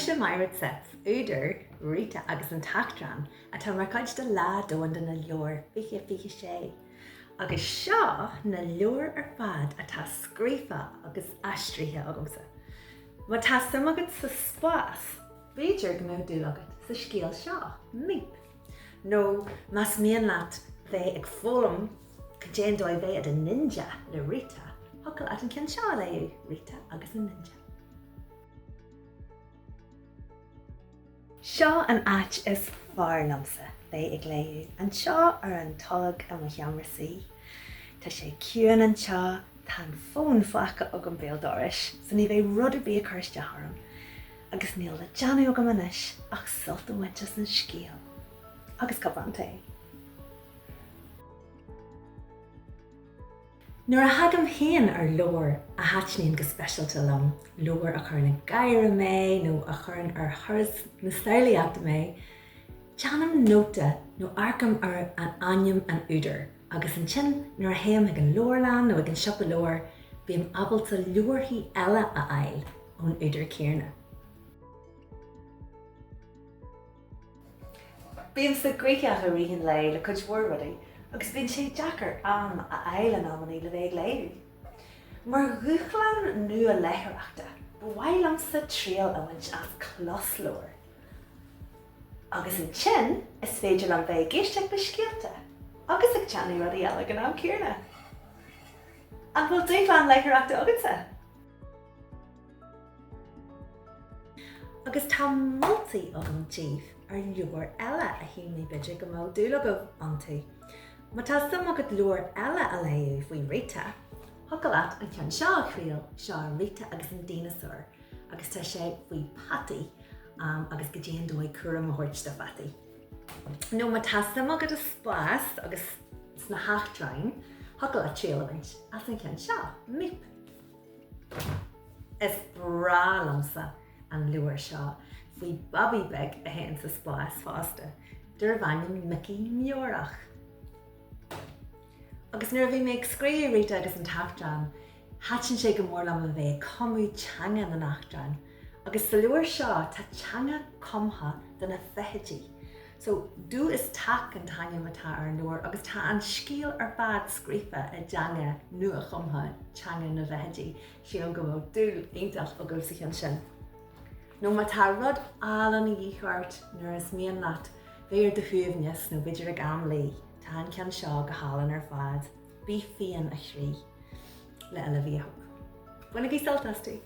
mise Maighread Zepf, údar Rita agus an tEachtrán, atá mar chuid de Lá Domhanda na Leabhar 2026. Agus seo na leabhair ar fad atá scríofa agus aistrithe agamsa. Má tá suim agat sa spás, b'fhéidir go mbeadh dúil agat sa scéal seo, Míp. Nó más mian leat bheith ag foghlaim cad é an dóigh bheith i do ninja le Rita, thiocfadh leat an ceann seo a léamh, Rita agus an Ninja. Seo an áit is fearr liomsa bheith ag léamh, anseo ar an tolg i mo sheomra suí. Tá sé ciúin anseo, tá an fón fágtha agam béal dorais, so ní bheidh rud ar bith ag cur isteach orm. Agus níl le déanamh agam anois ach sult a bhaint as an scéal. Agus cupán tae. Nuair a thagaim féin ar leabhar a thaitníonn go speisialta liom, leabhar a chuireann ag gáire mé nó a chuireann ar thuras na samhlaíochta mé, déanaim nóta nó amharcaim ar an ainm an údair agus ansin nuair a théim chuig an leabharlann nó ag an siopa leabhar bím ábalta leabharthaí eile a fháil ón údar céanna. Bímse gnoitheach i rith an lae le cuid mhór rudaí agus bíonn sé deacair am a fháil in amannaí le bheith ag léamh. Mar dhúshlán nua léitheoireachta, ba mhaith liomsa triail a bhaint as closleabhar. Agus ansin is féidir liom bheith ag éisteacht le scéalta agus ag déanamh rudaí eile ag an am céanna. An bhfuil dúshlán léitheoireachta agatsa? Agus tá moltaí agam daoibh ar leabhair eile a shíl mé b'fhéidir go mbeadh dúil agaibh iontu. Má tá suim agat leabhar eile a léamh faoi Rita, thiocfadh leat an ceann seo a thriail, seo Rita agus an Dineasár agus tá sé faoi pheataí agus cad é an dóigh cúram a thabhairt do pheataí. Nó má tá suim agat i spás agus sna heachtráin, thiocfadh leat triail a bhaint as an cheann seo, Míp. Is breá liomsa an leabhar seo faoi babaí beag a théann sa spás fosta, darbh ainm Micí Meabhrach. Agus nuair a bhí mé ag scríobh Rita agus an tEachtrán, thaitin sé go mór liom a bheith ag cumadh teanga na n-eachtrán. Agus sa leabhar seo tá teanga cumtha do na fichidí. So, Dubh is Teach an t-ainm atá ar an leabhar agus tá an scéal ar fad scríofa i dteanga nua-chumtha, teanga na bhfichidí. Sílim go mbeadh dúil iontach agaibh sa cheann sin. Nó má tá rud álainn a dhíth ort nuair is mian leat bheith ar do shuaimhneas nó b'fhéidir ag am luí, tá an ceann seo go hálainn ar fad. Bí Fiáin a Chroí le Olivia Hope. Bainigí sult astu!